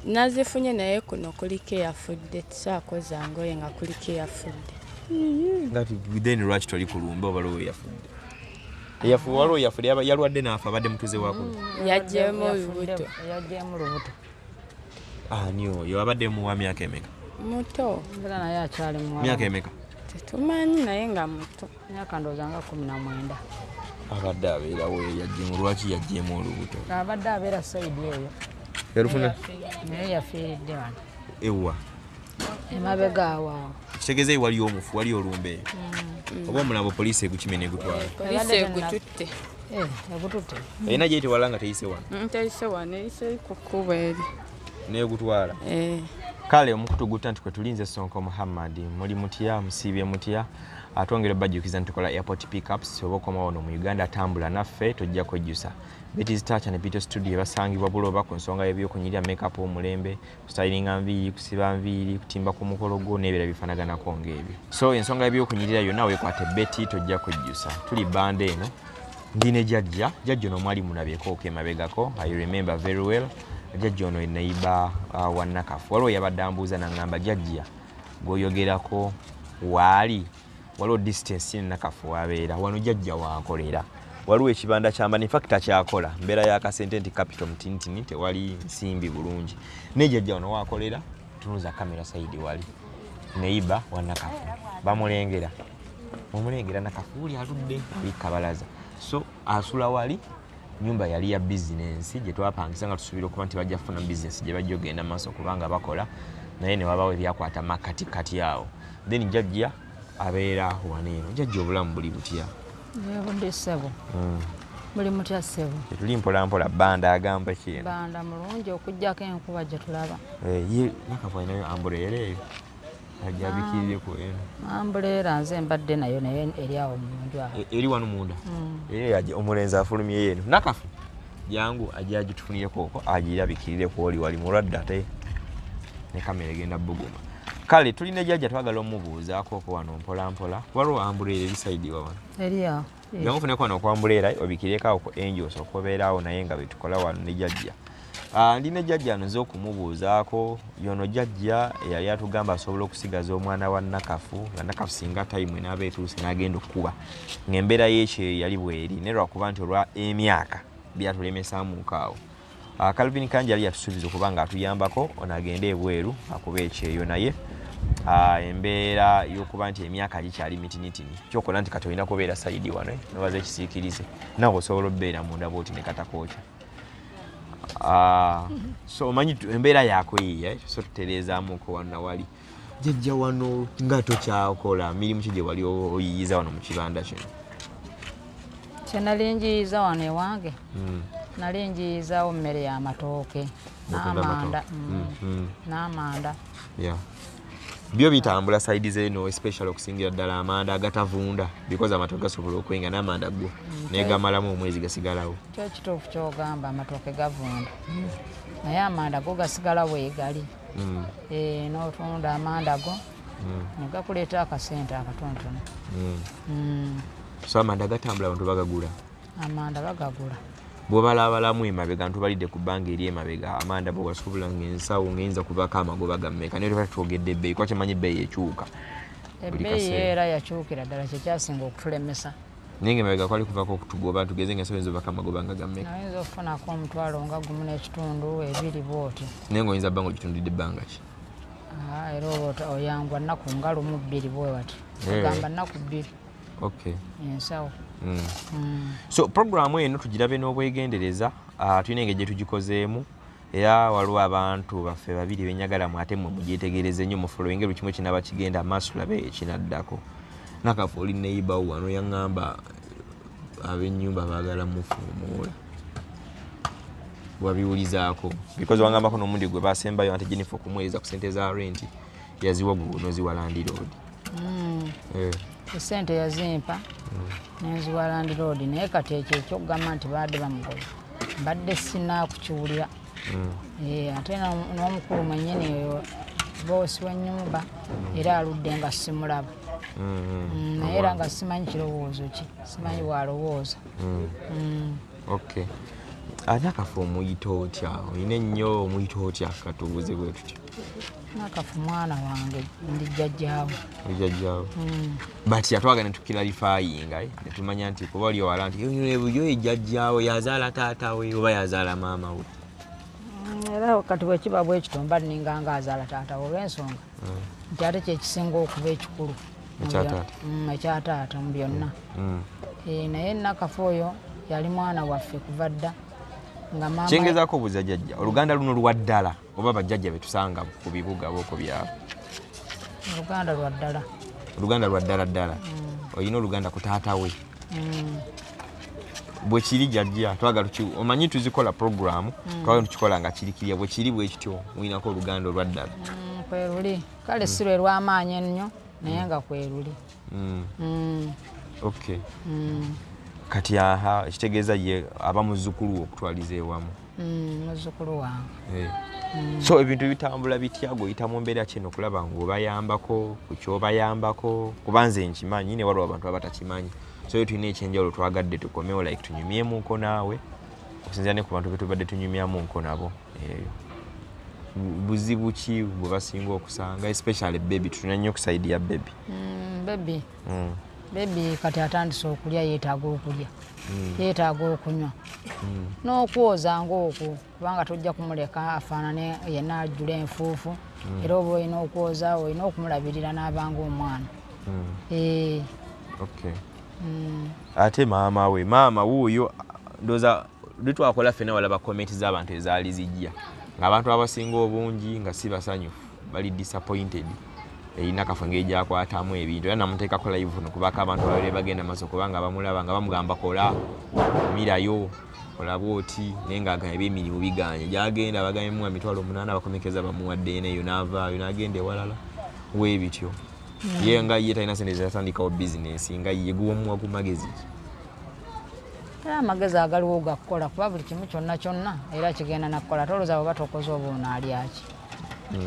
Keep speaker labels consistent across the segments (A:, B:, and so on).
A: Nazifunye, naye kuno kuliko eyafudde. Tisaako zangoye nga kuliko eyafudde.
B: Nga then lwaki toli ku lumbe oba waliwo eyafudde? Waliwo eyafudde, yalwadde n'afa, abadde mutuze wakuno.
A: Yaggyemu olubuto.
C: Yaggyemu lubuto.
B: Ani oyo? Abadde muwa myaka emeka?
A: Muto.
C: Era naye akyali muwala.
B: Myaka emeka?
A: Tetumanyi, naye nga muto.
C: Myaka ndowooza nga 19.
B: Abadde abeerawo? Yaggyemu, lwaki yaggyemu olubuto?
C: Abadde abeera side eyo.
B: Yalufuna?
C: Naye yafiiridde wano.
B: Ewa?
C: Emabega awo awo.
B: Kitegeeza eyo waliyo omufu, waliyo olumbe eyo, oba omulambo poliisi egukime negutwala?
A: Poliisi egututte.
C: Eh, egututte.
B: Erina gyetewala nga teyise wano?
A: Teyise wano, eyise ku kkubo eri.
B: Negutwala?
A: Eh.
B: Kale omukutu gutta nti kwe tulinze Sonko Muhammad. Muli mutya? Musiibye mutya? Atwongere bajjukiza nti tukola airport pickups. Oba okoma wano mu Uganda, tambula naffe, tojja kwejjusa. Betty's Touch ne Beauty Studio basangibwa Buloba ku nsonga y'ebyokunyirira, makeup omulembe, kustylinga nviiri, kusiba nviiri, kutimba ku mukolo gwo n'ebirala bifaanaganako ng'ebyo. So ensonga y'ebyokunyirira yonna weekwate Betty, tojja kwejjusa. Tuli banda eno, ndi ne jajja. Jajja ono mwali mulabyeko emabegako, I remember very well. Jajja ono neighbor wa Nakafu. Waliwo yabadde ambuuza naŋŋamba, jajja gwoyogerako waali waliwo distance ne Nakafu wabeera wano. Jajja waakolera waliwo ekibanda kyamba, in fact akyakola. Mbeera yakasente nti capital mutinitini, tewali nsimbi bulungi, naye jajja wano waakolera. Tunuza kamera side, wali neighbor wa Nakafu, bamulengera, omulengera Nakafu uli aludde ali kabalaza. So asula wali, nyumba yali ya bizinensi gye twapangisa nga tusuubira okuba nti bajja kufuna bizinensi gye bajja ogenda maaso kubanga bakola, naye ne wabawo ebyakwata makatikati awo. Then jajja abeera wano eno. Jajja, obulamu buli butya?
C: Budde ssebo. Buli mutya ssebo?
B: Tetuli mpolampola. Banda agamba kyeno?
C: Banda mulungi, okugjako enkuba gye tulaba.
B: Eh, ye Nakafu alinayo umbrella eyo ajja abikirireko eno?
C: Umbrella nze mbadde nayo, naye eri awo munju awo.
B: Eri wano munda? Era omulenzi afulumyeyo eno. Nakafu jangu, ajja agitufunireko okwo, agirabikirireko. Oli wali mulwadde ate ne kamera egenda buguma. Kale tulina jjajja, twagala omubuuzaako okwo wano mpolampola. Waliwo umbrella eri side wa wano?
C: Eri awo.
B: Jangu ofuneko wano oku umbrella, obikireko awo ku Angels okubeera awo, naye nga betukola wano ne jjajja. Ah, ndi ne jjajja nze okumubuuzaako. Yono jjajja eyali atugamba asobola okusigaza omwana wa Nakafu, nga Nakafu singa time enaaba etuuse n'agenda okkuba, ng'embeera y'ekyeyo yali bweri, naye lwakuba nti olwa emyaka byatulemesaamuuko awo. Ah, Calvin Kanji yali yatusuubiza okuba nga atuyambako ono agende ebweru akuba ekyeyo, naye embeera y'okuba nti emyaka gikyali mitinitini, kyokola nti kati olina kubeera side wano, eh, nobaza ekisiikirize, nawe osobola obeera munda bwoti ne katakookya. Ah, so omanyi embeera yakuyiiya, eh, so tutereezaamuko wano nawali. Jjajja, wano nga tokyakola mirimu ki gye wali oyiyiza wano mu kibanda kino?
C: Kyenali njiyiza wano ewange, nali njiyizaawo mmere y'amatooke n'amanda. N'amanda.
B: Yeah. Byo bitambula side zeno, especially okusingira ddala amanda agatavunda, because amatooke gasobola okwenga n'amanda go naye gamalamu omwezi gasigalawo.
C: Kyo ekituufu kyogamba, amatooke gavunda, naye amanda go gasigala weegali. Eh, n'otunda amanda go ne gakuleeta akasente akatonotono.
B: So amanda gatambula, abantu bagagula?
C: Amanda bagagula.
B: Bw'obalabalamu emabega, ntubalidde ku bbanga eri emabega, amanda bwe wasobola ng'ensawo ng'eyinza kuvaako amagoba gammeka? Naye tuba twogedde ebbeeyi, kuba kyemanyi ebbeeyi ekyuka buli
C: Ebbeeyi
B: kaseera.
C: Era yakyukira ddala, kyekyasinga okutulemesa.
B: Naye ng'emabega kwali kuvaako okutugoba, tugeze ng'ensawo eyinza ovako amagoba nga gammeka?
C: Oyinza okufunako 1,500, 2 bwoti.
B: Naye ng'oyinza bba ng'ogitundidde ebbanga ki?
C: Ah, era oba oyangwa nnaku nga 1, 2 bwe wati.
B: Eh.
C: Ogamba nnaku 2 ensawo.
B: So programu eno tugirabe n'obwegendereza. Tulina engeri gye tugikozeemu, era waliwo abantu baffe babiri benyagalamu, ate mmwe mugyetegereze nnyo, mufollowinge buli kimu ekinaba kigenda maaso, tulabe ekinaddako. Nakafu, oli neighbor wano yaŋŋamba ab'ennyumba baagala mufuumuula, wabiwulizaako? Because wangambako n'omundi gwe basembayo ante Jennifer okumuweereza ku sente za rent, yaziwa gwe noziwa landlord. Eh.
C: Esente yazimpa nenziwa landlord, naye kati ekyo ekyokugamba nti baadde bamugoba mbadde sinaakukiwulira. Eh, ate n'omukulu mwennyini oyo boss w'ennyumba era aludde nga simulaba. Naye era nga simanyi kirowoozo ki, simanyi bw'alowooza.
B: Okay. Ate akafu omuyita otya? Olina ennyo omuyita otya? Katubuuze bwe tutyo.
C: Nakafu mwana wange, ndi jjajjaawe.
B: Jjajjaawe, but yatwagala ne tukiclarifyinga, eh, ne tumanya nti kuba oli owala nti oyo jjajjaawe yazaala taata we oba yazaala maama we.
C: Era kati bwekiba bwe kityo, mba nninga nga azaala taata we, olw'ensonga nti ate kyekisinga okuba ekikulu mu
B: Ekya taata.
C: Ekya taata mu byonna. Eh, naye Nakafu oyo yali mwana waffe kuva dda nga maama.
B: Kyengezaako obuuza jjajja, oluganda luno lwa ddala oba bajjajja betusanga ku bibuga oba ku byalo?
C: Oluganda lwa ddala.
B: Oluganda lwa ddala ddala, olina oluganda ku taata we? Bwe kiri jjajja, twagala omanyi tuzikola programu, twagala tukikola nga kirikirya. Bwe kiri bwe kityo, mulinako oluganda olwa ddala?
C: Kweruli, kale si lwe lw'amaanyi ennyo, naye nga kweruli.
B: Okay, kati aha ekitegeeza ye aba muzzukulu okutwaliza ewamu?
C: Muzzukulu wange.
B: Eh. So ebintu bitambula bitya? Gweoyita mu mbeera kino okulaba ngaobayambako ku kyobayambako, kuba nze nkimanyi ne waliwo abantu abatakimanyi. So yo tulina ekyenjawulo twagadde tukomewo, like tunyumyemuko naawe okusinzira ne ku bantu betubadde tunyumyamuko nabo eyo. Buzibu ki bwe basinga okusanga, especially baby? Tutuna nnyo ku side ya baby.
C: Baby. Baby kati atandise okulya, yeetaaga okulya, yeetaaga okunywa n'okwoza ngaokwo, kubanga tojja kumuleka afaanane yenna ajjula enfuufu. Era oba olina okwoza, olina okumulabirira n'abanga omwana. Eh,
B: Okay. Ate maama we, maama wuuyo, ndowooza lwetwakola ffenna walaba comment z'abantu ezaali zijja, ng'abantu abasinga obungi nga si basanyufu, bali disappointed erina kafo engeri gyakwatamu ebintu. Era namuteekako live no kubako abantu babiri bagenda maaso, kubanga bamulaba nga bamugamba kola mirayo, kola bwoti, naye ng'agamba ebyemirimu biganye. Gyagenda bagambye muwa 800,000, abakomekeza bamuwadde eneeyo, n'avaayo n'agenda ewalala weebityo. Ye nga ye talina sente zatandikawo bizinesi, nga ye guwomuwa ku magezi ki?
C: Era amagezi agaliwo gakukola, kuba buli kimu kyonna kyonna era kigenda nakukola. Tolowooza bweba tokoze oba onaalyaki.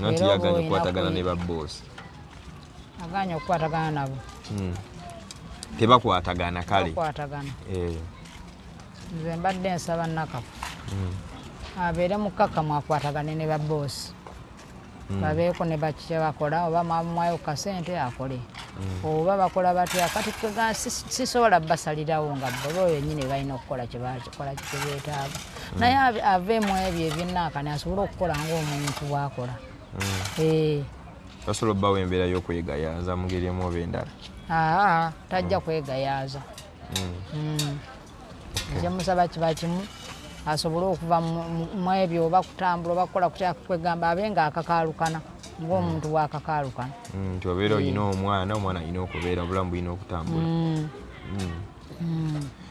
B: Anti
C: Era oba
B: yaganye
C: olina
B: okukwatagana ne babboosi.
C: Aganye okukwatagana nabo.
B: Tebakwatagana kale.
C: Bakwatagana.
B: Eh,
C: Nze mbadde nsaba Nakafu abeere mukkakkamu, akwatagane ne baboosi, babeeko ne bakyebakola, oba mwamumwayo ku kasente akole, oba bakola batya. Kati sisobola basalirawo nga bo bennyini balina okukola kyebakola kyebeetaaga, naye aveemu ebyo ebyenaakani asobole okukola ng'omuntu bwakola. Eh,
B: Basobola obbawo embeera y'okwegayaaza mu ngeri emu oba endala?
C: Aa, tajja kwegayaaza. Ekyemusaba kiba kimu, asobole okuva mu ebyo, oba kutambula oba kukola kutya, kwegamba abe nga akakaalukana ng'omuntu bw'akakaalukana.
B: Nti obeera olina omwana, omwana alina okubeera, obulamu bulina okutambula.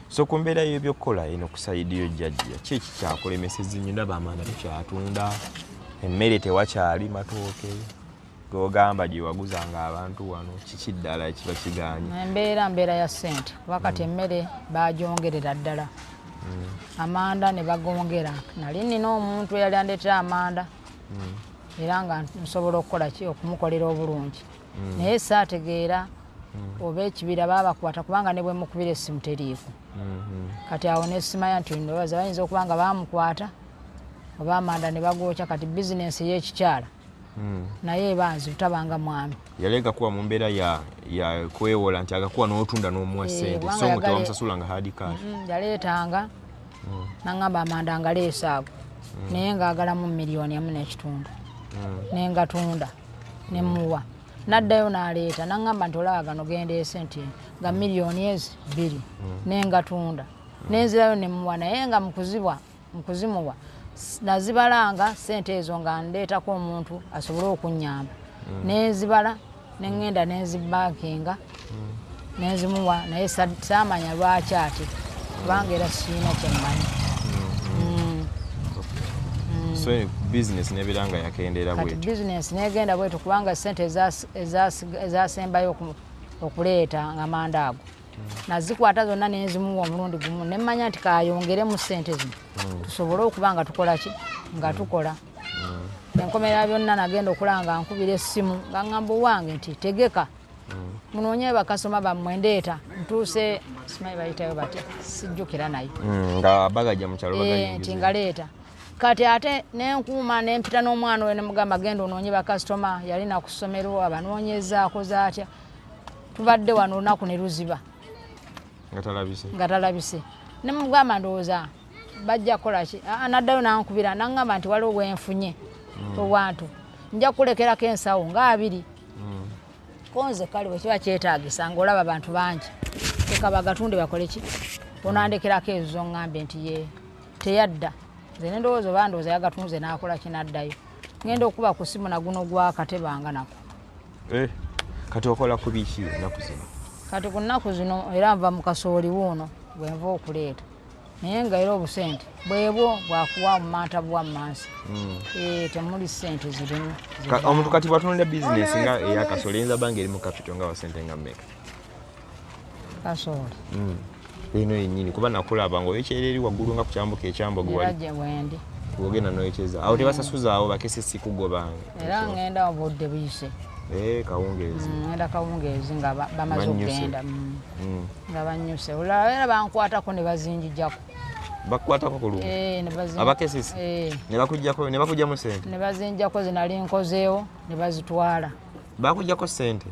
B: So ku mbeera y'ebyokukola eno ku side yo jjajja, ki ekikyakulemeseza ennyo? Ndaba amanda tukyatunda, emmere tewakyali, matooke gogamba gye waguzanga abantu wano. Kiki ddala ekiba kiganye?
C: Embeera mbeera ya ssente, kuba kati emmere bagyongerera ddala, amanda ne bagongera. Nali nina omuntu eyali andeetera amanda, era nga nsobola okukola ki, okumukolera obulungi, naye saategeera oba ekibira baabakwata, kubanga ne bwe mukubira essimu teriiko. Kati awo nesimanya nti ndowooza bayinza okuba nga bamukwata oba amanda ne bagookya. Kati bizinensi ey'ekikyala naye eba nzibu, tabanga mwami.
B: Yali agakuwa mu mbeera ya kwewola, nti agakuwa n'otunda n'omuwa
C: Eh,
B: ssente,
C: kubanga
B: so nga tewamusasula nga hard cash.
C: Yaleetanga naŋŋamba amanda ngaleesa ago, naye ngaagalamu 1.5 miliyoni, nengatunda nemuwa. Naddayo n'aleeta naŋŋamba nti olaba gano gendeese, nti nga 2 miliyoni nengatunda, nenzirayo nemuwa. Naye nga mukuzimuwa nazibalanga sente ezo nga ndeetako omuntu asobole okunyamba, nenzibala neŋŋenda nenzibankinga nenzimuwa, naye saamanya lwaki ate, kubanga era siina kyemmanyi.
B: So business nebeera nga yakendeera
C: Kati
B: bwetyo.
C: Bizinesi negenda bwetyo, kubanga sente ezasembayo okuleeta nga manda ago nazikwata zonna nenzimuwa omulundi gumu, nemmanya nti kayongeremu sente zino tusobole okuba nga tukola ki, nga tukola. Enkomera byonna nagenda okulaba nga nkubira essimu nga ŋŋamba owange nti tegeka munoonye bakasoma bammwe, ndeeta ntuuse. Simanyi bayitayo batya, sijjukira nayo.
B: Nga bagajja mu kyalo.
C: Nti ngaleeta. Kati ate nenkuuma nempita n'omwana oyo nemugamba genda onoonye bakasitoma, yalina ku ssomero abanoonyezaako zaatya. Tubadde wano olunaku ne luziba
B: nga
C: talabise. Nemugamba ndowooza bajja kukola ki, naddayo nankubira naŋŋamba nti waliwo wenfunye obwantu, nja kulekerako ensawo nga 2. Konze kale bwe kiba kyetaagisa ng'olaba abantu bangi leka bagatunde bakole ki, onandekerako ezo zoŋŋambye nti ye teyadda. Nze ne ndowooza oba ndowooza yagatunze n'akola ki n'addayo. Ŋŋenda okuba ku ssimu naguno gwakatebanga nako.
B: Kati okola ku biki ennaku zino?
C: Kati ku nnaku zino era nva mu kasooli wuuno gwe nva okuleeta, naye nga era obusente bwebwo bwakuwa mumanta bwa mansi. Temuli ssente zirimu.
B: Omuntu kati bwatunulira bizinesi nga eyakasooli eyinza banga eri mu capital nga wasente nga mmeka?
C: Kasooli?
B: Eno yennyini, kuba nakulaba nga oyokyera eri waggulu nga ku kyambuka ekyambogo.
C: Era gye bwendi.
B: Ogenda noyokyeza awo, tebasasuzaawo bakesesi kugobanga?
C: Era ŋŋenda obudde buyise.
B: Kawungeezi.
C: Ŋŋenda kawungeezi nga bamaze okugenda, nga banyuse. Olala era bankwatako ne bazinjijako.
B: Bakukwatako ku lumu abakesisi ne bakugjamu sente?
C: Ne bazinjako zinali nkozeewo ne bazitwala.
B: Bakuggyako sente,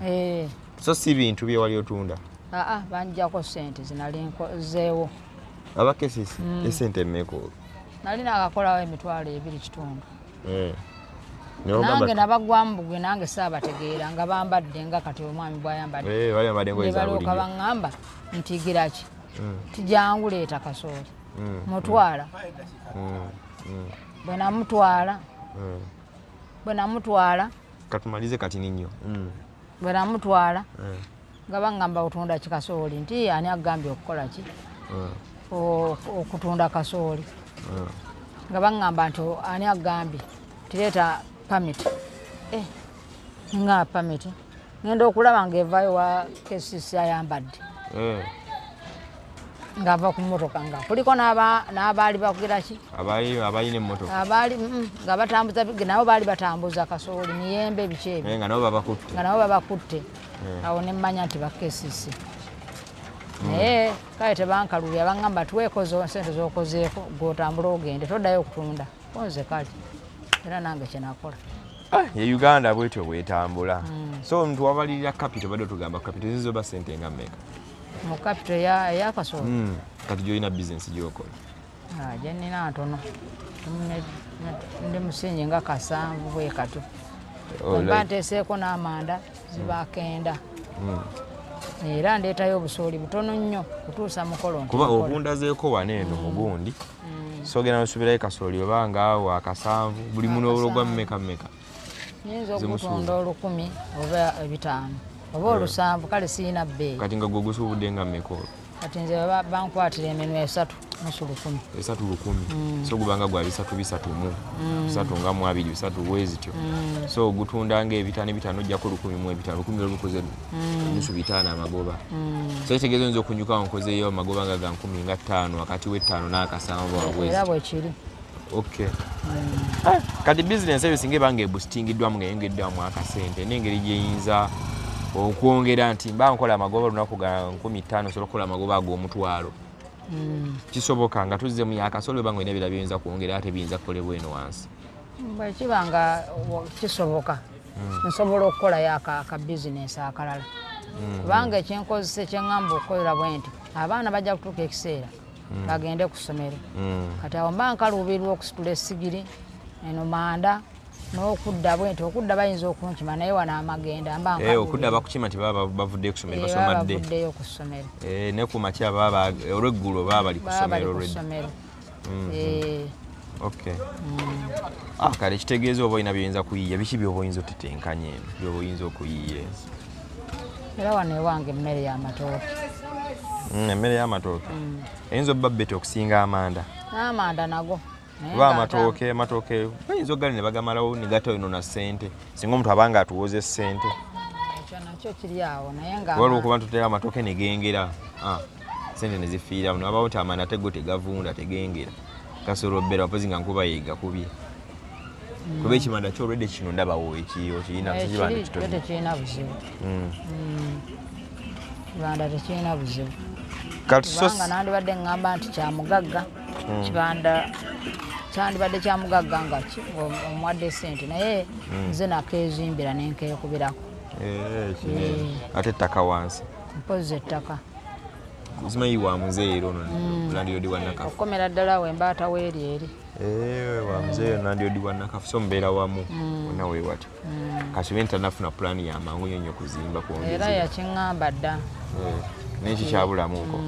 B: so si bintu bye wali otunda?
C: Aa, banjjako sente zinali nkozeewo.
B: Abakesisi esente mmeka olwo?
C: Nali nakakolawo 25,000. Nange nabagwamu bugwe, nange saabategeera nga bambadde nga kati omwami bwayambadde. Balyoka baŋŋamba nti giraki tijangu leeta kasooli mutwala. Bwe namutwala, bwe namutwala,
B: katumalize kati ninyo.
C: Bwe namutwala nga baŋŋamba otunda kikasooli, nti ani agambye okukola ki, okutunda kasooli? Nga baŋŋamba nti ani agambye, tireeta pamiti. Nga pamiti ngenda okulaba ng'evaayo wa KCC ayambadde ng'ava ku mmotoka nga kuliko n'abaali bakugira ki,
B: abalina emmotoka,
C: abaali nga batambuza, nabo baali batambuza kasooli, miyembe, biki ebyo.
B: Nga nabo babakutte.
C: Nga nabo babakutte. Awo ne mmanya nti ba KCC. Naye kale tebankalubya, baŋŋamba tuweekozo sente z'okozeeko gw'otambula ogende toddayo okutunda. Konze kale era nange kyenakola.
B: Ye Uganda bwetyo bwetambula. So omuntu wabalirira capital, badde otugamba capital ziyinza oba sente nga mmeka?
C: Mu capital eyakasooli?
B: Kati gyolina bizinesi gyokola.
C: Gye nnina ntono, ndi musingi nga 7 bwe katyo. Mba nteeseeko n'amanda ziba 90. Era ndeetayo obusooli butono nnyo kutuusa mukolo.
B: Kuba obundazeeko wano eno mugundi, so ogenda nosubirayo kasooli oba ngaawo 7 buli muno gwa mmeka mmeka?
C: Nyinza okutunda 1,000 oba 500 oba 700, kale siyina bbeeyi.
B: Kati nga gwe gusuubudde nga mmeka olwo?
C: Kati nze bankwatira eminwe 3.5 1,000.
B: 3 1,000, so gubanga gwa bisatu bisatu mu bisatu nga mu abiri bisatu bwe zityo. So gutunda nga 500 500, ojjako 1,050, 1,000 olukoze 550 amagoba. So kitegeeza oyinza okunyukawo nkozeeyo amagoba nga ga 1,050, wakati w'ettaano n'akasanvu awo.
C: Era bwekiri.
B: Okay. Kati bizinesi eyo singa ebanga eboostingiddwamu nga eyongeddwamu akasente n'engeri gyeyinza okwongera nti mba nkola amagoba olunaku ga 5,000, osobola okukola amagoba ag'omutwalo, kisoboka nga tuzzemu yakasolo oba nga olina ebirala byoyinza kwongera ate biyinza kukolebwa eno wansi?
C: Bwekiba nga kisoboka, nsobola okukolayo aka bizinesi akalala, kubanga ekyenkozesa ekyeŋŋamba okukolera bwe nti abaana bajja kutuuka ekiseera bagende ku ssomero. Kati awo mba nkaluubirirwa okusitula essigiri eno manda n'okudda bwe nti okudda bayinza okunkima, naye wano amagenda mba
B: Okudda bakukima nti baba bavuddeyo ku ssomero. Basomadde.
C: Bavuddeyo ku ssomero.
B: Ne ku makya baba olweggulo baba bali ku
C: baba bali
B: ssomero
C: ku
B: already.
C: Ssomero.
B: Okay. Kale kitegeeza oba olina byoyinza kuyiiya, biki byoba oyinza otetenkanya eno byoba oyinza okuyiiya eno?
C: Era wano ewange emmere y'amatooke.
B: Emmere y'amatooke eyinza obba better okusinga amanda.
C: N'amanda nago naye
B: Kuba
C: nga
B: amatooke bayinza ogali ne bagamalawo ne gatoyonona ssente singa omuntu abanga atuwoza essente.
C: Ekyo nakyo kiri awo, naye nga
B: Kuba olwokuba ntutera amatooke ne gengera, sente ne zifiiramu, ne wabawo nti amanda ate go tegavunda, tegengera, gasobola obbeera mpozi nga nkuba yegakubye, kuba ekimanda kyolwedde kino ndabawo okirina kibanda.
C: Ekiri kyo
B: Kitono.
C: Tekirina buzibu. Kibanda tekirina buzibu.
B: Kati so
C: Kubanga nandibadde ŋŋamba nti kyamugagga kibanda, kyandibadde kyamugagga nga omuwadde sente, naye nze nakeezimbira nenkeekubirako.
B: Eh, kinene. Ate ettaka wansi?
C: Mpozi ettaka.
B: Simanyi wa muzeeyi ono, landlord wa Nakafu.
C: Okukomera ddala we embaata weeri eri.
B: Eh, wa muzeeyi, landlord wa Nakafu. So mubeera wamu wonna weewatyo. Kasube nti tanafuna pulaani ya mangu nnyo nnyo kuzimba
C: Era
B: kwongeza.
C: yakiŋŋamba dda.
B: Naye kikyabulamuko.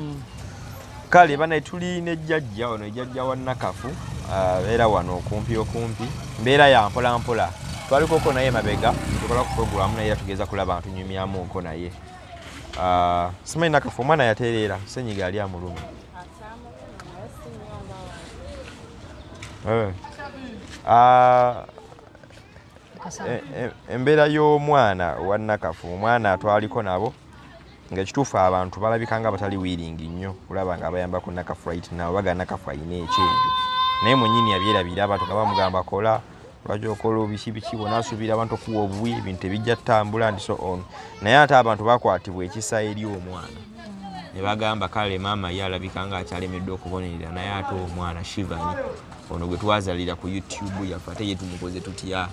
B: Kale banaye, tuli ne jjajja ono, jjajja wa Nakafu, abeera wano okumpi okumpi. Mbeera ya mpola mpola, twalikoko naye mabega tukola ku programu, naye era tugeza kulaba ntunyumyamuko naye. Ah, simanyi Nakafu omwana yatereera, senyiga ali amuluma. Eh. Ah, embeera y'omwana wa Nakafu, omwana atwaliko nabo ngaekituufu, abantu balabika nga batali willing nnyo kulaba nga bayamba ku Nakafu right now. Baga Nakafu alina ekyejo, naye mwenyini yabyerabira. Abantu nga bamugamba kola, lwaki okola biki biki, bonaasuubira abantu okuwa obuwi, ebintu tebijja tutambula and so on. Naye ate abantu bakwatibwa ekisa eri omwana ne bagamba kale maama ye alabika nga akyalemeddwa okubonerera, naye ate omwana Shivani ono gwe twazalira ku YouTube yaffe, ate ye tumukoze tutya?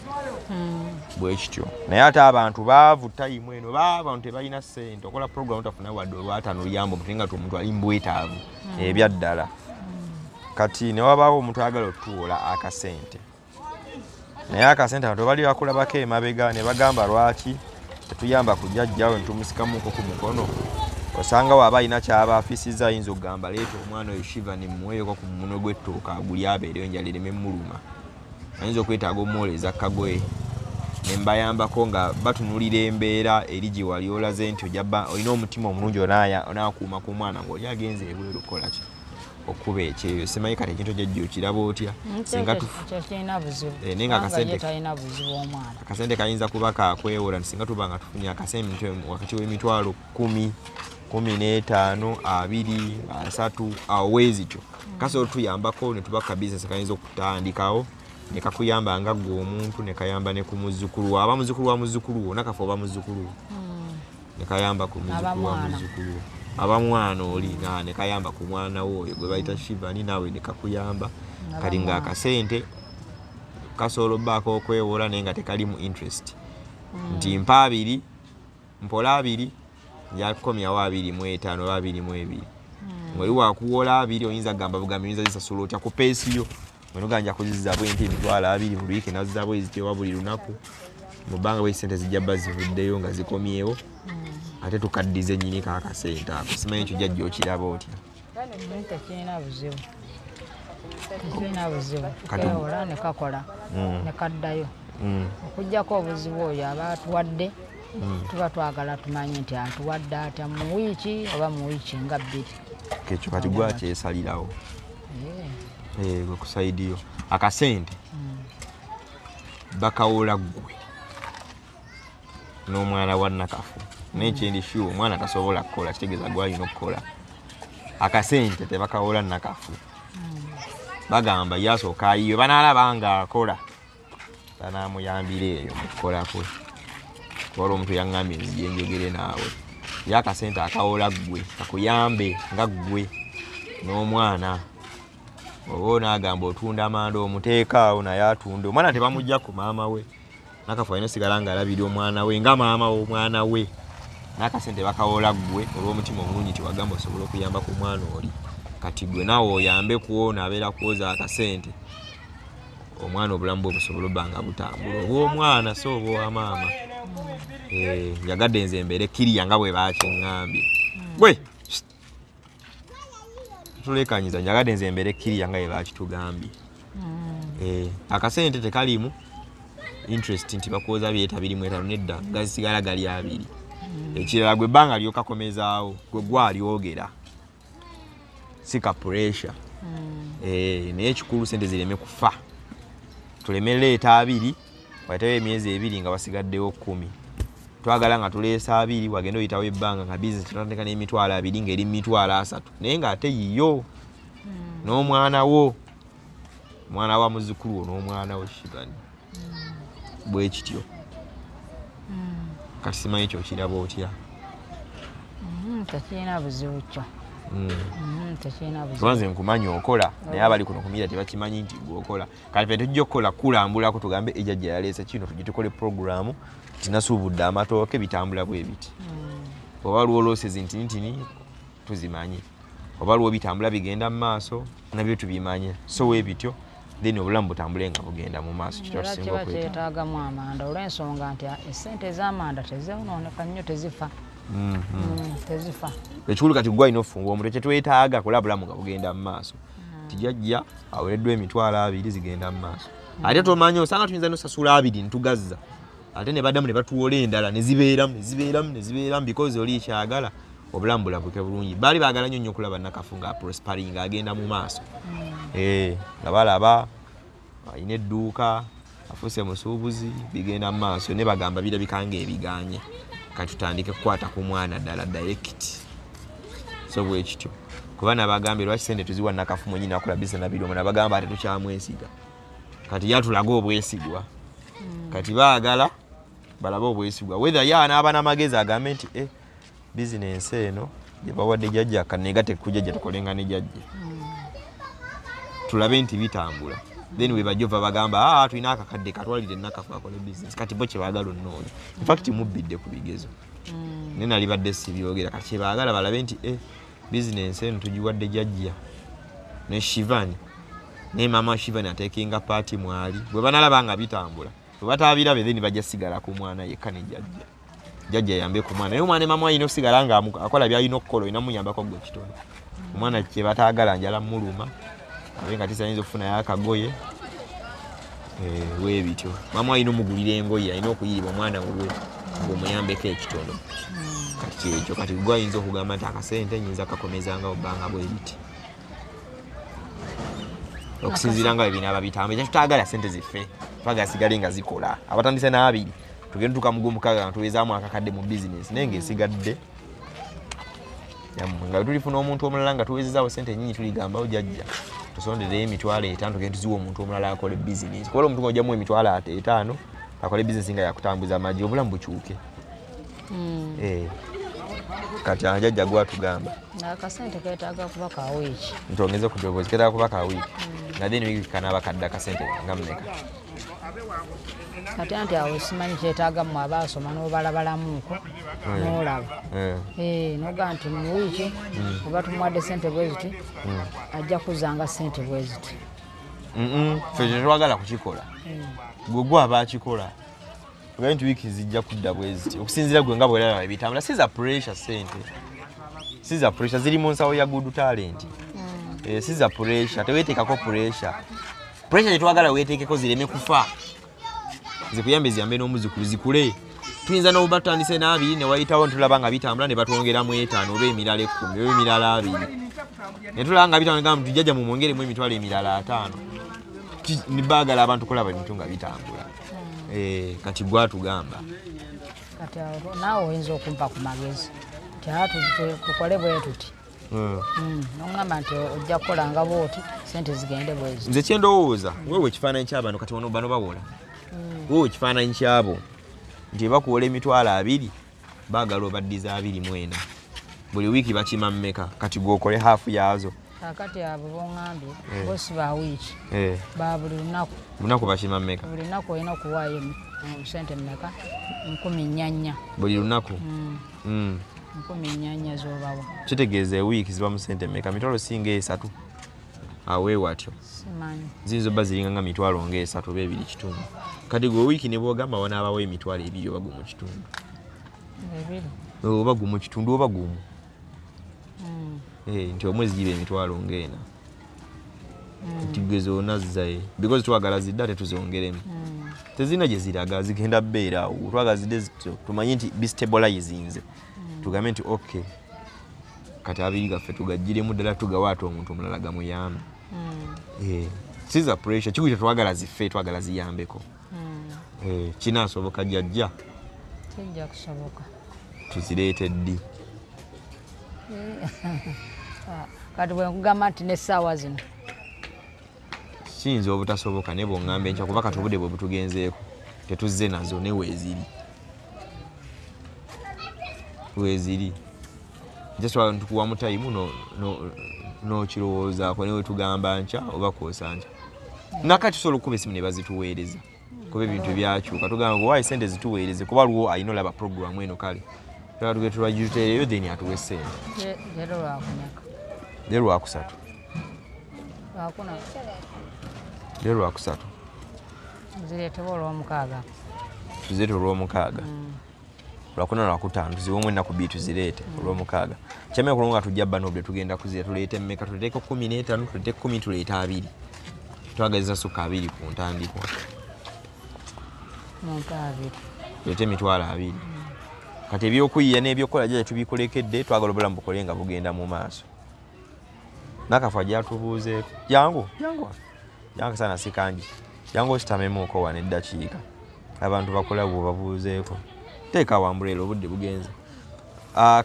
B: Bwe kityo. Naye ate abantu baavu, time eno baavu, abantu tebalina ssente. Okola program tafuna wadde olwataano luyambo omuntu, nga omuntu ali mubwetaavu ebyaddala. Kati ne wabaawo omuntu ayagala otuwola akasente, naye akasente abantu bali bakulabako emabega ne bagamba lwaki tetuyamba ku jjajjawe netumusikamuko ku mukono. Osanga waaba alina kyaba afisiza, ayinza okugamba leeta omwana oyo Shiva nemuweeyoko ku munwe gw'ettooka aguli abeereyo enjala ereme muluma. Ayinza okwetaaga omuwooleza kagoye ne mbayambako nga batunulira embeera eri gye wali olaze nti ojaba olina omutima omulungi, onaakuuma ku mwana ng'oli agenze ebweru okukola ki, okuba ekyeyo. Simanyi kati ekintu jjajja okiraba otya singa
C: Ekyo kirina buzibu.
B: Eh, naye nga
C: Kubanga ye
B: akasente-
C: talina buzibu omwana.
B: Akasente kayinza kuba kakwewola nti singa tuba nga tufunye akasente wakati w'emitwalo 10, 15, 20, 30, awo weezityo, kasobola otuyambako ne tuba ka bizinesi kayinza okutandikawo ne kakuyamba nga ggwe omuntu, ne kayamba ne ku muzzukulu wo, aba muzzukulu wa muzzukulu wo Nakafu oba muzzukulu wo, ne kayamba ku muzzukulu wa
C: Aba mwana.
B: muzzukulu wo, aba mwana oli ne kayamba ku mwana wo oyo gwe bayita Shivani, naawe ne kakuyamba.
C: Aba
B: Kati
C: mwana.
B: ng'akasente kasobola obbaako okwewola, naye nga tekalimu interest nti mpa 20, mpola 20, njakukomyawo 25 oba 22. Ng'oli wakuwola 20, oyinza kugamba bugambi oyinza zisasula otya ku pace yo mwenoga nja kuzizza bwenti emitwalo 20 buli wiiki, nazza bweziti oba buli lunaku, mu bbanga bwe sente zijja bba zivuddeyo nga zikomyewo, ate tukaddize nnyini kaakasente ako. Simanyi ekyo jjajja okiraba otya?
C: Tekirina buzibu, tekirina buzibu.
B: Kati-
C: Keewola ne kakola ne kaddayo. Okugjako obuzibu oyo aba atuwadde, tuba twagala tumanye nti atuwadde atya, mu wiiki oba mu wiiki nga 2.
B: Ekyo kati gwakyesalirawo.
C: Eh,
B: Eh, gwe ku side yo akasente bakawola ggwe n'omwana wa Nakafu, naye kyendi sure omwana tasobola kukola, kitegeeza gwalina okukola. Akasente tebakawola Nakafu, bagamba yasooka ayiwe, banaalaba nga akola banamuyambira eyo mu kukola kwe. Wala omuntu yaŋŋambye nzije njogere naawe, ye akasente akawola ggwe kakuyambe nga ggwe n'omwana, oba onaagamba otunda manda omuteekaawo naye atunde omwana tebamugja ku maama we. Nakafu alina osigala nga alabira omwana we nga maama w'omwana we, n'akasente bakawola ggwe olw'omutima omulungi tiwagamba osobola okuyamba ku mwana oli. Kati gwe naawe oyambe ku ono abeera kwoza akasente, omwana obulamu bwe busobole obba nga butambula, oba omwana so oba owa maama. Eh, njagadde nze mbeere kiriya nga bwe bakiŋŋambye gwe tulekanyiza, njagadde nze mbeere kiriya nga bwe bakitugambye. Eh, akasente tekalimu interest nti bakwoza byeta 25, nedda, gasigala gali 20. Ekirala gwe ebbanga lyokakomezaawo gwe gwalyogera, si ka pressure. Eh, naye ekikulu sente zireme kufa, tuleme leeta 20 wayitawo emyezi 2 nga wasigaddewo 10. Twagala nga tuleesa 20, wagenda oyitawo ebbanga nga bizinesi tutandika n'emitwalo 20 ng'eri mu 30,000, naye ng'ate yiyo n'omwana wo, omwana wa muzzukulu wo n'omwana wo Shivani, bwe kityo. Kati simanyi kyokiraba otya?
C: Tekirina buzibu kyo. Tekirina buzibu.
B: Kubanze nkumanyi okola, naye abali kuno kumira tebakimanyi nti gwe okola. Kati ffe tujja okukola kulambulako tugambe ejjajja yaleese kino, tujje tukole puroguramu tinasuubudde amatooke bitambula bwe biti. Oba waliwo losses ntinitini tuzimanyi, oba waliwo bitambula bigenda mu maaso nabyo tubimanye. So we bityo then obulamu butambule nga bugenda mu maaso. Kitwa
C: Era
B: tusinga
C: kiba
B: okwetaaga.
C: kyetaagamu amanda olw'ensonga nti essente ez'amanda tezeewonooneka nnyo, tezifa. Tezifa.
B: Ekikulu kati gwe alina okufunga omutwe, kyetwetaaga kulaba bulamu nga bugenda mu maaso. Tijajja awereddwa 20,000 zigenda mu maaso. Ate tomanyi osanga tuyinza nosasula 20 ntugazza, ate ne baddamu ne batuwola endala ne zibeeramu ne zibeeramu ne zibeeramu because oli kyagala obulamu bulabuke bulungi. Baali baagala nnyo nnyo okulaba Nakafu nga prospering agenda mu maaso. Nga balaba alina edduuka, afuuse musuubuzi, bigenda mu maaso ne bagamba birabika ng'ebiganye. Kati tutandike kukwata ku mwana ddala direct. So bwe kityo. Kuba nabagambye lwaki sente tuziwa Nakafu mwennyini akola business nabiri omwo, nabagamba ate tukyamwesiga. Kati yatulaga obwesigwa. Kati baagala balabe obwesigwa. Whether ye anaaba n'amagezi agambe nti bizinensi eno gye bawadde jjajja kaneegatte ku jjajja tukolenga ne jjajja. Tulabe nti bitambula. Then we bajja ova bagamba, tulina akakadde katwalire Nakafu akole business. Kati bo kye baagala onnoonya. In fact mubbidde ku bigezo. Naye nali badde sibyogera. Kati kye baagala balabe nti bizinensi eno tugiwadde jjajja ne Shivani. Ne maama Shivani ateekinga paati mwali. Bwe banalaba nga bitambula, bwe bataabirabe then bajja sigala ku mwana yekka ne jjajja. Jjajja yambe ku mwana. Naye omwana ne maama alina okusigala nga akola by'alina okukola, olina muyambako gwe kitono. Omwana kye bataagala njala muluma, abe nga tisayinza okufunayo akagoye. Weebityo. Maama alina omugulira engoye, alina okuyiriba omwana wuwe ng'omuyambeko ekitono. Kati kyekyo, kati gwe ayinza okugamba nti akasente nnyinza kakomezanga obbanga bwe biti. Okusinziira nga bwe binaaba bitambula. Ekyo tutaagala sente ziffe, twagala sigale nga zikola. Abatandise n'abiri, tugende tuka mu gw'omukaaga nga tuwezaamu akakadde mu bizinesi, naye ng'esigadde yammwe. Nga bwe tulifuna omuntu omulala nga tuwezezaawo sente nnyingi, tuligambawo jjajja tusondereyo 50,000 tugende tuziwe omuntu omulala akole bizinesi. Kuba omuntu ng'ojjamu 50,000 akole bizinesi nga yakutambuza amagi, obulamu bukyuke. Kati jjajja gwatugamba.
C: Akasente keetaaga kuba ka wiiki.
B: Ntongeze ku ddoboozi, keetaaga kuba ka wiiki. Nga then wiiki kanaaba kadde akasente nga mmeka?
C: Kati anti awo simanyi kyetaaga mmwe abaasoma n'obalabalamuuko n'olaba. N'ogamba nti mu wiiki oba tumuwadde ssente bwe ziti, ajja kuzzanga ssente bwe ziti.
B: Ffe tetwagala kukikola. Gwe gwe aba akikola. Ogaye nti wiiki zijja kudda bwe ziti. Okusinziira gwe nga bw'olaba ebitambula, si za pressure ssente. Si za pressure, ziri mu nsawo ya good talent. Si za pressure, teweeteekako pressure. Pressure gye twagala weeteekeko zireme kufa. Zikuyambe ziyambe n'omuzzukulu zikule. Tuyinza n'obuba tutandise n'abiri ne wayitawo ne tulaba nga bitambula ne batwongeramu 5 oba emirala 10 oba emirala 20. Ne tulaba nga bitambula ne tugamba jjajja mumwongeremu 50,000. Ni baagala abantu kulaba ebintu nga bitambula. Kati gwatugamba.
C: Kati awo naawe oyinza okumpa ku magezi. Nti tukole bwe tuti. N'oŋŋamba nti ojja kukola nga bw'oti, ssente zigende bwe ziti.
B: Nze kye ndowooza, weewe ekifaananyi ky'abano kati wano bano bawola. Weewe ekifaananyi ky'abo nti bakuwola 20,000, baagala obaddiza 24. Buli wiiki bakima mmeka? Kati gwe okole haafu yaazo.
C: Kaakati abo b'oŋŋambye, bo si ba wiiki. Ba buli lunaku.
B: Lunaku bakima mmeka?
C: Buli lunaku olina okuwaayo ssente mmeka? 4,000.
B: Buli lunaku?
C: 4,000 z'obawa.
B: Kitegeeza ewiiki ziba mu ssente mmeka? 30 singa 3. Awe watyo.
C: Simanyi.
B: Ziyinza obba ziringa nga 3,000 oba 2.5. Kati gwe wiiki ne bw'ogamba wanaabawo 20,000 oba 1.5.
C: 2.
B: Oba 1.5 oba 1. Nti omwezi giba 4,000. Nti gwe zonna zzaye. Because twagala zidde ate tuzongeremu. Tezirina gye ziraga, zigenda bbeera awo. Twagala zidde zityo, tumanye nti bistabilizinze. Tugambe nti okay, kati abiri gaffe tugaggyiremu ddala tugawe ate omuntu omulala gamuyambe. Si za pressure, kikulu tetwagala ziffe, twagala ziyambeko. Kinaasoboka jjajja?
C: Kijja kusoboka.
B: Tuzireete ddi?
C: Kati bwe nkugamba nti n'essaawa zino.
B: Kiyinza obutasoboka naye bw'oŋŋamba enkya kuba kati obudde bwe butugenzeeko tetuzze nazo ne weeziri. Weeziri. Just wala ntukuwa mu time n'okirowoozaako newe tugamba nkya oba kwosa nkya. Nakati tusobola okukuba esimu ne bazituweereza kuba ebintu byakyuka, tugamba ngu waayi sente zituweereze kuba lwo alina olaba programu eno. Kale tuge tulagituteereyo then atuwe sente.
C: Leero lwakumeka?
B: Leero lwakusatu.
C: Lwakuna.
B: Leero lwakusatu.
C: Zireetebwa olwomukaaga.
B: Tuzireete olwomukaaga. Lwakuna, lwakutaano, tuziwemu ennaku 2, tuzireete olwomukaaga. Kyamanya kulwo nga tujja bba nobudde, tugenda kuzira. Tuleete mmeka? Tuleeteko 15, tuleete 10, tuleete 20. Twagaliza sukka 20 ku ntandikwa.
C: Mumpe 20.
B: Tuleete 20,000. Kati ebyokuyiya n'ebyokukola jjaja tubikulekedde. Twagala obulamu bukole nga bugenda mu maaso. Nakafu ajja atubuuzeeko. Jangu, jangu, jangu sana, si kangi. Jangu ositamemuuko wano eddakiika, abantu bakola bwe babuuzeeko. Teeka wambuleera, obudde bugenze.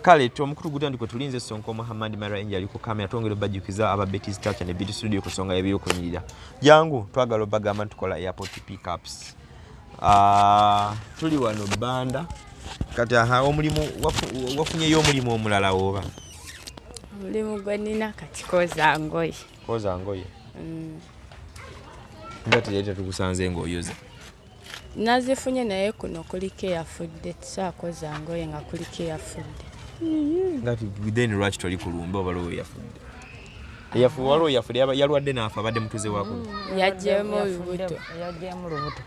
B: Kale omukutu gutandikwe. Tulinze Sonko Muhammad Mara Enje ali ku kamera. Twongera obajjukiza aba Betty's Touch ne Beauty Studio ku nsonga y'ebyokunyirira. Jangu, twagala obagamba nti tukola airport pickups. Tuli wano Bbanda kati. Aha, omulimu wafunyeyo omulimu omulala oba?
A: Omulimu gwe nina kati kwoza ngoye.
B: Kwoza ngoye? Nga teyali tetukusanze ng'oyoza.
A: Nazifunye, naye kuno kuliko eyafudde. Tisaakoza ngoye nga kuliko eyafudde.
B: Nga then lwaki toli kulumba oba lwo eyafudde? Waliwo eyafudde, yalwadde n'afa, abadde mutuze wakuno.
A: Yaggyemu olubuto.
C: Yaggyemu lubuto.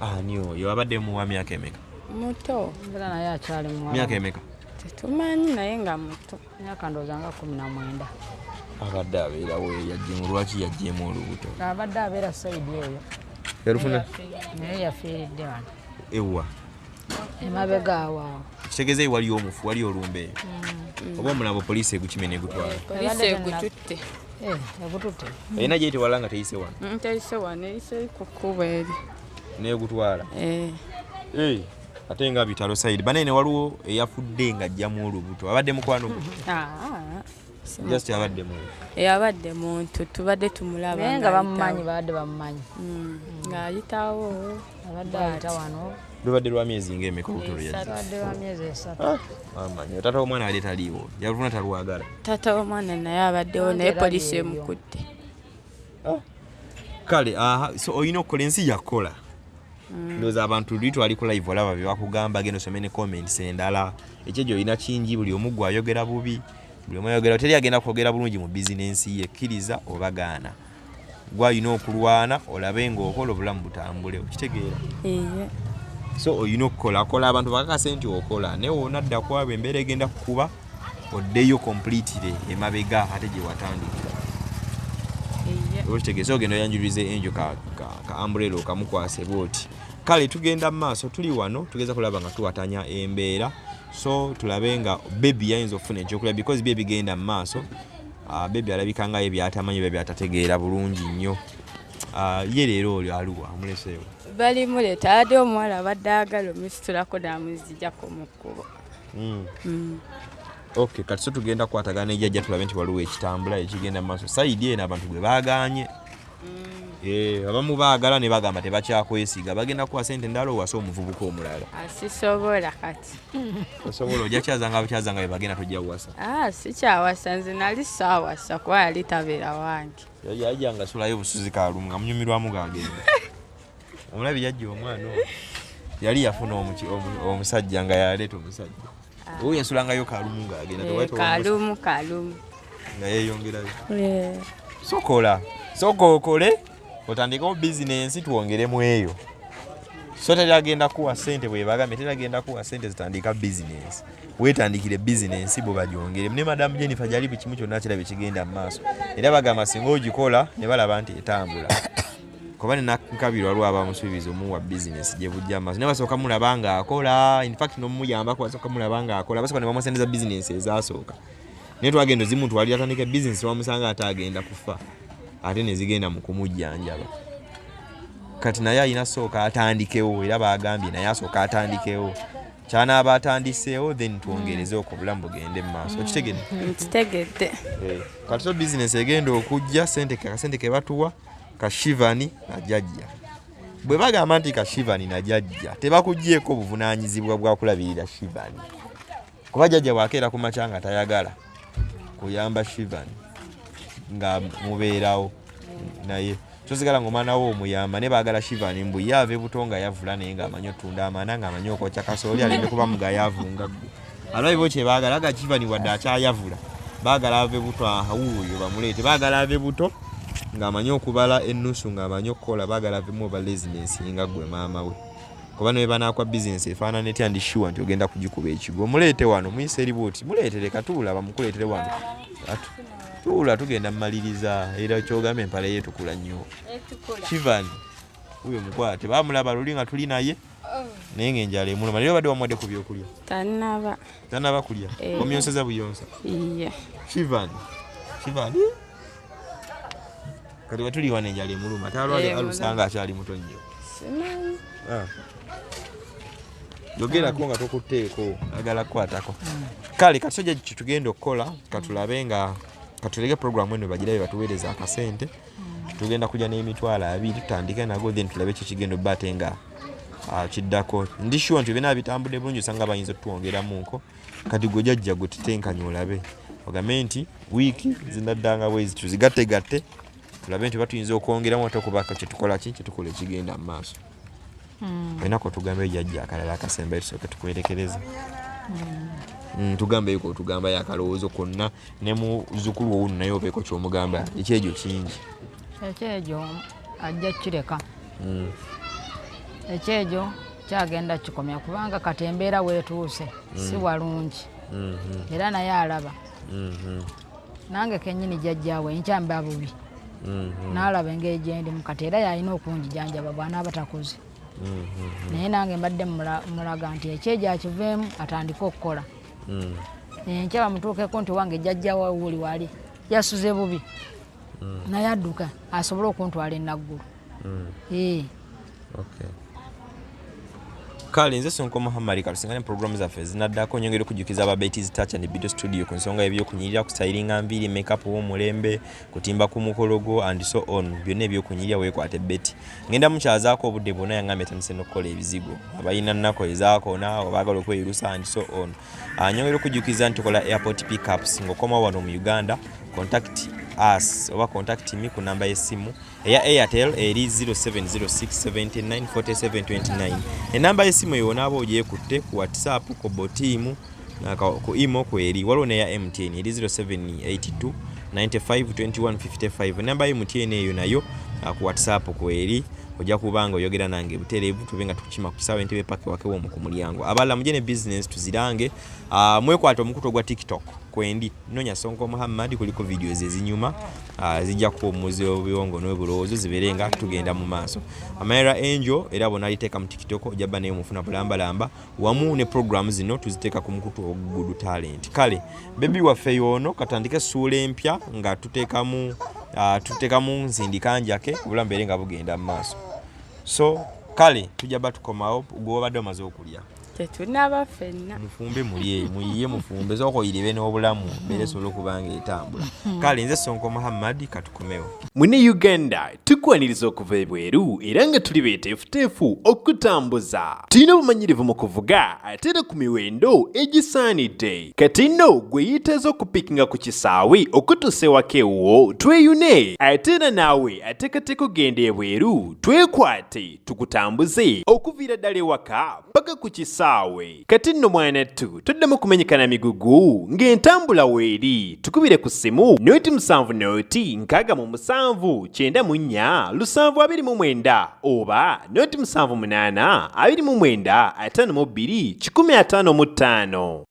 B: Ani oyo? Abadde muwa myaka emeka?
A: Muto.
C: Era naye akyali muwala.
B: Myaka emeka?
A: Tetumanyi, naye nga muto.
C: Myaka ndowooza nga 19.
B: Abadde abeerawo? Yaggyemu, lwaki yaggyemu olubuto?
C: Abadde abeera side eyo.
B: Yalufuna?
C: Naye yafiiridde wano.
B: Ewa?
C: Emabega awo awo.
B: Kitegeeza eyo wali omufu, wali olumbe eyo oba omulambo poliisi egukime negutwala?
A: Poliisi egututte.
C: Eh, egututte.
B: Erina gyetewala nga teyise wano?
A: Teyise wano, eyise ku kkubo eri.
B: Negutwala?
A: Eh.
B: Eh, ate nga bitalo side banene. Waliwo eyafudde nga ajjamu olubuto, abadde mukwano gwe?
A: Ah, si
B: Just abadde mu
A: Eyabadde muntu tubadde tumulaba.
C: Naye nga bamumanyi, babadde bamumanyi.
A: Ng'ayitawo.
C: Abadde ayita wano.
B: Lubadde lwa myezi ngaemeka olubuto lwe yajja?
C: Abadde lwa myezi 3.
B: Amanyi taata w'omwana ali taliiwo, yalufuna talwagala.
A: Taata w'omwana naye abaddewo, naye
C: Era
A: poliisi
C: byebyo.
A: emukutte.
B: Kale aha, so olina okukola, ensi yakola. Ndowooza abantu luli twali ku live, olaba bye bakugamba. Genda osome ne comments endala. Ekyejo olina kingi, buli omu gwe ayogera bubi, buli omu ayogera, teri agenda kwogera bulungi mu bizinensi ye. Kkiriza oba gaana, gwe alina okulwana olabe ng'okola obulamu butambule. Okitegeera?
A: Iye.
B: So olina okukola, kola abantu bakakase nti okola, naye wonadda kwabo embeera egenda kukuba oddeyo completely emabega ate gye watandikira.
A: Iye.
B: Oba okitegeeza, ogenda oyanjulize enjo ka umbrella okamukwase bwoti. Kale tugenda mu maaso, tuli wano tugeza kulaba nga tuwatanya embeera, so tulabe nga baby yayinza okufuna ekyokulya because bye bigenda mu maaso. Baby alabika nga ye byatamanyi oba byatategeera bulungi nnyo. Ye leero oli aluwa amuleseewo?
A: Bali muleeta, abadde omuwala abadde ayagala omusitulako n'amuzijjako mu kkubo.
B: Okay, kati so tugenda kukwatagana nejjajja tulabe nti waliwo ekitambula ekigenda mu maaso side eno. Abantu gwe baagaanye. Eh, abamu baagala ne bagamba tebakyakwesiga, bagenda kuwa sente endala owase omuvubuka omulala.
A: Asisobola kati.
B: Osobola ojja kyazanga bukyazanga bwe bagenda, tojja kuwasa.
A: Ah, sikyawasa, nze nali saawasa kuba yali tabeera wange.
B: Yajja nga sulayo busuzi kalumu nga munyumirwamu gagenda. Omulabi yajja omwana oyo yali yafuna omusajja nga yaleeta omusajja oyo yasulangayo kalumu ng'agenda.
A: Eh, kalumu kalumu.
B: Nga yeeyongerayo.
A: Eh,
B: sokola, soka okole otandikewo bizinensi twongeremu eyo. So teri agenda kuwa sente, bwebagambye teri agenda kuwa sente zitandika bizinensi. Weetandikire bizinensi bwe bagyongeremu. Ne Madamu Jennifer gyali, buli kimu kyonna kiraba ekigenda mu maaso, era bagamba singa ogikola ne balaba nti etambula, kuba nenankabirwa waliwo abamusuubiza omuwa bizinesi gye bujja mu maaso, naye basooka mulaba ng'akola. Infact n'omuyambako basooka mulaba ng'akola, basooka ne bamusendeza bizinensi ezasooka, naye twagenda ozimutwalira atandika bizinesi, wamusanga ate agenda kufa, ate nezigenda mu kumujjanjaba. Kati naye alina sooka atandikewo, era bagambye naye asooka atandikewo, kyanaaba atandiseewo then twongereze okwo obulamu bugende mu maaso. Okitegedde?
A: Nkitegedde.
B: Eh, kati so bizinesi egenda okujja sente, akasente ke batuwa kashivani najajja. Bwe bagamba nti kashivani najajja, tebakugyeko buvunaanyizibwa bwa kulabirira Shivani. Kuba jjajja bw'akeera ku makya nga tayagala kuyamba Shivan nga mubeerawo naye tosigala nga omwana wo omuyamba, naye baagala Shivan mbu ye ave buto nga yavula, naye ng'amanyi otunda amanda, ng'amanyi okwokya kasooli, aleme kuba mugayaavu nga ggwe. Alabi bo kyebaagala aga Shivan wadde akyayavula, baagala ave buto awuuyo bamuleete, baagala ave buto ng'amanyi okubala ennusu, ng'amanyi okukola, baagala avemu oba laziness nga ggwe maama we. Kuba ne banaakwa bizinesi efaanana etya, ndi sure nti ogenda kugikuba ekigwo. Muleete wano, muyise eri bwoti, muleete, leka tuula, bamukuleetere wano. Tuula, tugenda mmaliriza. Era kyogamba empale ye etukula nnyo. Shivan wuyo mukwate, bamulaba luli nga tuli naye, naye ng'enjala emuluma. Naye obadde wamuwadde ku byokulya?
A: Tanaba.
B: Tanaba kulya?
A: Eh.
B: Omuyonseza buyonsa?
A: Iye.
B: Shivan, Shivan, kati wetuli wano enjala emuluma, talwale.
A: Eh,
B: alusanga akyali muto nnyo.
A: Simanyi.
B: Ah. Yogerako nga tokutteeko, agala kukwatako. Kale kati sojja kyetugenda okukola, katulabe nga katulege programu eno bagirabe batuweereza akasente. Tugenda kujja n'20,000 tutandike nago, then tulabe kikigenda obba ate nga kiddako. Ndi sure nti byonna bitambudde bulungi, osanga bayinza otwongeramuko. Kati gwe jajja gwe tutenkanye, olabe ogambe nti wiiki zinaddanga bwezi, tuzigattegatte tulabe nti oba tuyinza okwongeramu ate okubaka kyetukola ki kyetukola ekigenda mu maaso. Olina kotugambayo jajja akalala akasembayo tusooke tukwerekereza? Tugambeyo kotugambayo akalowoozo konna ne muzukulu owuno, naye obeeko kyomugamba ekyejo kingi.
C: Ekyejo ajja kireka. Ekyejo kyagenda kikomya, kubanga kati embeera weetuuse si walungi. Era naye alaba nange kenyini jjajjaawe enkya mba bubi, n'alaba engeri gyendimu kati, era yalina okunjijanjaba bw'anaaba takoze. Naye nange mbadde mulaga nti ekyejo akiveemu atandike okukola. Enkya bamutuukeko nti wange jjajja wuli wali yasuze bubi, naye adduka asobole okuntwala enaggulu. Eh.
B: Okay. Kale nze Sonko Muhammad, katusingane programu zaffe ezinaddako. Nyongera okujjukiza aba Betty's Touch and Beauty Studio ku nsonga y'ebyokunyirira, kusayiringa nviiri, makeup w'omulembe, kutimba ku mukolo gwo and so on. Byonna ebyokunyirira weekwate Betty. Ngenda mukyazaako obudde bwonna, yaŋŋambye atandise n'okukola ebizigo, abalina nnaku ezaakona obaagala okweyirusa and so on. Nyongera okujjukiza nti tukola airport pickups. Ng'okomawo wano mu Uganda, contact us oba contact me ku namba y'essimu eya Airtel eri 0706794729. Enamba y'essimu eyo onaaba ogyekutte ku WhatsApp, ku Botiimu, ku imo kweri. Waliwo neya MTN eri 0782 95 21 55. Enamba ya MTN eyo nayo ku WhatsApp kweri, ojja kuba nga oyogera nange butereevu, tube nga tukima ku kisaawe Entebbe paka ewaka ew'omu ku mulyango. Abalala mujje ne business tuzirange. Mwekwate omukutu ogwa TikTok kwendi, nonya Sonko Muhammad, kuliko videos ezinyuma, zijja kuwummuza obwongo n'obulowoozo zibeere nga tugenda mu maaso. Amaira Angel era bonna aliteeka mu TikTok, ojja bba naye mufuna bulambalamba, wamu ne program zino tuziteeka ku mukutu Ogugudu Talent. Kale baby waffe yoono, katandike essuula empya nga tuteekamu nsindika njake, obulamu beere nga bugenda mu maaso. So kale tujja ba tukomawo. Gwe wabadde omaze okulya?
A: Tetunaba ffenna.
B: Mufumbe mulye, muyiye mufumbe, sooka oyiribe n'obulamu mbeera esobola okuba nga etambula. Kale nze Sonko Muhammad, katukomewo.
D: Mune Uganda tukwaniriza okuva ebweru, era nga tuli beeteefuteefu okutambuza. Tulina obumanyirivu mu kuvuga ate era ku miwendo egisaanidde. Kati nno gwe yeetaaza okupikinga ku kisaawe okutuusa ewaka ewuwo, tweyune. Ate era naawe ateekateeka okugenda ebweru, twekwate tukutambuze okuviira ddala ewaka paka ku kisaawe. Kati nno mwanattu toddamu kumenyekana migugu ng'entambula weeri. Tukubire ku ssimu 0 7 0 67 94 729 oba 0 78 29 52 155.